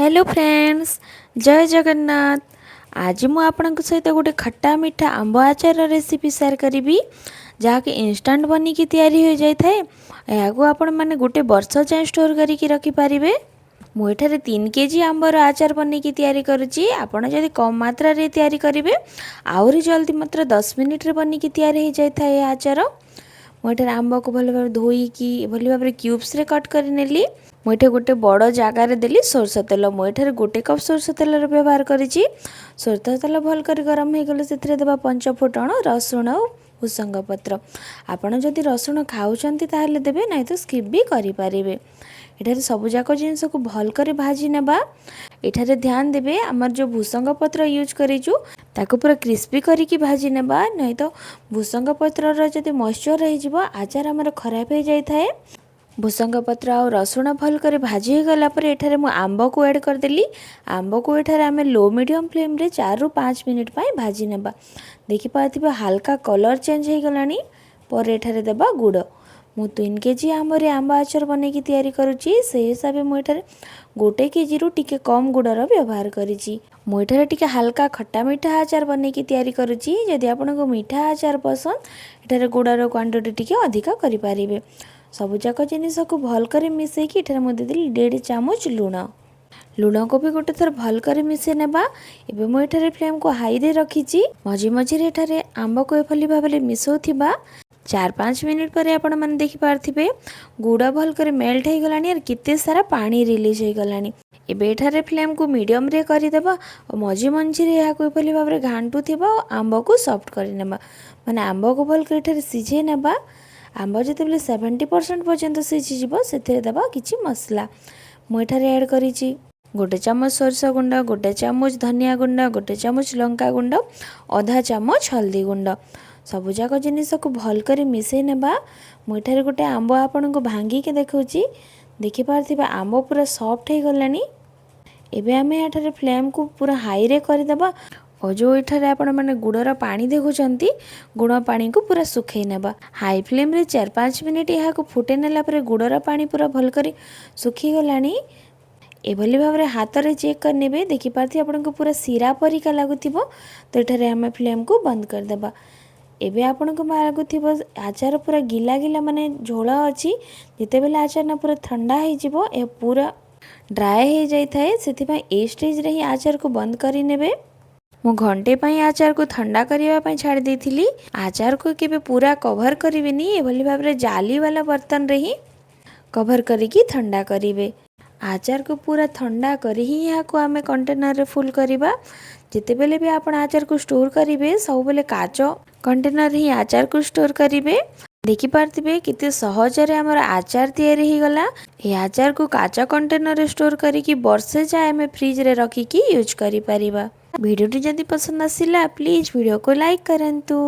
Hello friends, ଜୟ ଜଗନ୍ନାଥ। ଆଜି ମୁଁ ଆପଣଙ୍କ ସହିତ ଗୋଟେ ଖଟା ମିଠା ଆମ୍ବ ଆଚାର ରେସିପି ସେୟାର କରିବି, ଯାହାକି ଇନଷ୍ଟାଣ୍ଟ ବନିକି ତିଆରି ହୋଇଯାଇଥାଏ। ଏହାକୁ ଆପଣମାନେ ଗୋଟେ ବର୍ଷ ଯାଏଁ ଷ୍ଟୋର୍ କରିକି ରଖିପାରିବେ। ମୁଁ ଏଠାରେ 3 କେଜି ଆମ୍ବର ଆଚାର ବନେଇକି ତିଆରି କରୁଛି। ଆପଣ ଯଦି କମ୍ ମାତ୍ରାରେ ତିଆରି କରିବେ, ଆହୁରି ଜଲ୍ଦି, ମାତ୍ର 10 ମିନିଟ୍ରେ ବନିକି ତିଆରି ହୋଇଯାଇଥାଏ ଏ ଆଚାର। ମୁଁ ଏଠାରେ ଆମ୍ବକୁ ଭଲ ଭାବରେ ଧୋଇକି ଏଭଳି ଭାବରେ କ୍ୟୁବ୍ସରେ କଟ୍ କରିନେଲି। ମୁଁ ଏଠି ଗୋଟେ ବଡ଼ ଜାଗାରେ ଦେଲି ସୋରିଷ ତେଲ। ମୁଁ ଏଠାରେ ଗୋଟେ କପ୍ ସୋରିଷ ତେଲର ବ୍ୟବହାର କରିଛି। ସୋରିଷ ତେଲ ଭଲ କରି ଗରମ ହେଇଗଲେ ସେଥିରେ ଦେବା ପଞ୍ଚ ଫୁଟଣ, ରସୁଣ ଆଉ ଭୃସଙ୍ଗ ପତ୍ର। ଆପଣ ଯଦି ରସୁଣ ଖାଉଛନ୍ତି ତାହେଲେ ଦେବେ, ନାହିଁ ତ ସ୍କିପ୍ ବି କରିପାରିବେ। ଏଠାରେ ସବୁଯାକ ଜିନିଷକୁ ଭଲ କରି ଭାଜି ନେବା। ଏଠାରେ ଧ୍ୟାନ ଦେବେ, ଆମର ଯେଉଁ ଭୃସଙ୍ଗ ପତ୍ର ୟୁଜ୍ କରିଛୁ, ତାକୁ ପୁରା କ୍ରିସ୍ପି କରିକି ଭାଜି ନେବା। ନାହିଁ ତ ଭୃସଙ୍ଗ ପତ୍ରର ଯଦି ମଏଶ୍ଚର ରହିଯିବ, ଆଚାର ଆମର ଖରାପ ହେଇଯାଇଥାଏ। ଭୃସଙ୍ଗ ପତ୍ର ଆଉ ରସୁଣ ଭଲ କରି ଭାଜି ହେଇଗଲା ପରେ ଏଠାରେ ମୁଁ ଆମ୍ବକୁ ଆଡ଼୍ କରିଦେଲି। ଆମ୍ବକୁ ଏଠାରେ ଆମେ ଲୋ ମିଡ଼ିୟମ୍ ଫ୍ଲେମ୍ରେ 4ରୁ 5 ମିନିଟ୍ ପାଇଁ ଭାଜି ନେବା। ଦେଖିପାରୁଥିବେ, ହାଲକା କଲର୍ ଚେଞ୍ଜ ହେଇଗଲାଣି। ପରେ ଏଠାରେ ଦେବା ଗୁଡ଼। ମୁଁ 3 କେଜି ଆମ୍ବରେ ଆମ୍ବ ଆଚାର ବନେଇକି ତିଆରି କରୁଛି। ସେଇ ହିସାବରେ ମୁଁ ଏଠାରେ 1 କେଜିରୁ ଟିକେ କମ୍ ଗୁଡ଼ର ବ୍ୟବହାର କରିଛି। ମୁଁ ଏଠାରେ ଟିକେ ହାଲକା ଖଟା ମିଠା ଆଚାର ବନେଇକି ତିଆରି କରୁଛି। ଯଦି ଆପଣଙ୍କୁ ମିଠା ଆଚାର ପସନ୍ଦ, ଏଠାରେ ଗୁଡ଼ର କ୍ୱାଣ୍ଟିଟି ଟିକେ ଅଧିକ କରିପାରିବେ। ସବୁଯାକ ଜିନିଷକୁ ଭଲ କରି ମିଶାଇକି ଏଠାରେ ମୁଁ ଦେଇଦେଲି ଦେଢ଼ ଚାମଚ ଲୁଣ। ଲୁଣକୁ ବି ଗୋଟେ ଥର ଭଲ କରି ମିଶାଇ ନେବା। ଏବେ ମୁଁ ଏଠାରେ ଫ୍ଲେମ୍କୁ ହାଇରେ ରଖିଛି। ମଝି ମଝିରେ ଏଠାରେ ଆମ୍ବକୁ ଏଭଳି ଭାବରେ ମିଶାଉଥିବା। 4-5 ମିନିଟ୍ ପରେ ଆପଣମାନେ ଦେଖିପାରୁଥିବେ, ଗୁଡ଼ ଭଲ କରି ମେଲ୍ଟ ହେଇଗଲାଣି ଆଉ କେତେ ସାରା ପାଣି ରିଲିଜ୍ ହେଇଗଲାଣି। ଏବେ ଏଠାରେ ଫ୍ଲେମ୍କୁ ମିଡ଼ିୟମରେ କରିଦେବା ଆଉ ମଝି ମଝିରେ ଏହାକୁ ଏଭଳି ଭାବରେ ଘାଣ୍ଟୁଥିବା ଆଉ ଆମ୍ବକୁ ସଫ୍ଟ କରିନେବା, ମାନେ ଆମ୍ବକୁ ଭଲ କରି ଏଠାରେ ସିଝେଇ ନେବା। ଆମ୍ବ ଯେତେବେଳେ 70% ପର୍ଯ୍ୟନ୍ତ ସିଝିଯିବ, ସେଥିରେ ଦେବା କିଛି ମସଲା। ମୁଁ ଏଠାରେ ଆଡ଼୍ କରିଛି ଗୋଟେ ଚାମଚ ସୋରିଷ ଗୁଣ୍ଡ, ଗୋଟେ ଚାମଚ ଧନିଆ ଗୁଣ୍ଡ, ଗୋଟେ ଚାମଚ ଲଙ୍କା ଗୁଣ୍ଡ, ଅଧା ଚାମଚ ହଳଦୀ ଗୁଣ୍ଡ। ସବୁଯାକ ଜିନିଷକୁ ଭଲ କରି ମିଶାଇ ନେବା। ମୁଁ ଏଠାରେ ଗୋଟେ ଆମ୍ବ ଆପଣଙ୍କୁ ଭାଙ୍ଗିକି ଦେଖାଉଛି। ଦେଖିପାରୁଥିବେ, ଆମ୍ବ ପୁରା ସଫ୍ଟ ହେଇଗଲାଣି। ଏବେ ଆମେ ଏଠାରେ ଫ୍ଲେମ୍କୁ ପୁରା ହାଇରେ କରିଦେବା ଓ ଯେଉଁ ଏଠାରେ ଆପଣମାନେ ଗୁଡ଼ର ପାଣି ଦେଖୁଛନ୍ତି, ଗୁଡ଼ ପାଣିକୁ ପୁରା ଶୁଖେଇ ନେବା। ହାଇ ଫ୍ଲେମ୍ରେ 4-5 ମିନିଟ୍ ଏହାକୁ ଫୁଟେଇ ନେଲା ପରେ ଗୁଡ଼ର ପାଣି ପୁରା ଭଲ କରି ଶୁଖିଗଲାଣି। ଏଭଳି ଭାବରେ ହାତରେ ଚେକ୍ କରିନେବେ। ଦେଖିପାରୁଥିବେ, ଆପଣଙ୍କୁ ପୁରା ଶିରା ପରିକା ଲାଗୁଥିବ। ତ ଏଠାରେ ଆମେ ଫ୍ଲେମ୍କୁ ବନ୍ଦ କରିଦେବା। ଏବେ ଆପଣଙ୍କୁ ଲାଗୁଥିବ ଆଚାର ପୁରା ଗିଲା ଗିଲା, ମାନେ ଝୋଳ ଅଛି। ଯେତେବେଳେ ଆଚାର ପୁରା ଥଣ୍ଡା ହେଇଯିବ, ଏହା ପୁରା ଡ୍ରାଏ ହେଇଯାଇଥାଏ। ସେଥିପାଇଁ ଏଇ ଷ୍ଟେଜ୍ରେ ହିଁ ଆଚାରକୁ ବନ୍ଦ କରିନେବେ। ମୁଁ ଘଣ୍ଟେ ପାଇଁ ଆଚାରକୁ ଥଣ୍ଡା କରିବା ପାଇଁ ଛାଡ଼ି ଦେଇଥିଲି। ଆଚାରକୁ କେବେ ପୁରା କଭର୍ କରିବେନି। ଏଭଳି ଭାବରେ ଜାଲି ବାଲା ବର୍ତ୍ତନରେ ହିଁ କଭର୍ କରିକି ଥଣ୍ଡା କରିବେ। ଆଚାରକୁ ପୁରା ଥଣ୍ଡା କରି ହିଁ ଏହାକୁ ଆମେ କଣ୍ଟେନରରେ ଫୁଲ୍ କରିବା। ଯେତେବେଳେ ବି ଆପଣ ଆଚାରକୁ ଷ୍ଟୋର୍ କରିବେ, ସବୁବେଳେ କାଚ କଣ୍ଟେନରରେ ହିଁ ଆଚାରକୁ ଷ୍ଟୋର୍ କରିବେ। ଦେଖିପାରୁଥିବେ, କେତେ ସହଜରେ ଆମର ଆଚାର ତିଆରି ହେଇଗଲା। ଏହି ଆଚାରକୁ କାଚ କଣ୍ଟେନରରେ ଷ୍ଟୋର୍ କରିକି ବର୍ଷେ ଯାଏ ଆମେ ଫ୍ରିଜରେ ରଖିକି ୟୁଜ୍ କରିପାରିବା। ଭିଡ଼ିଓଟି ଯଦି ପସନ୍ଦ ଆସିଲା, ପ୍ଲିଜ୍ ଭିଡ଼ିଓକୁ ଲାଇକ୍ କରନ୍ତୁ।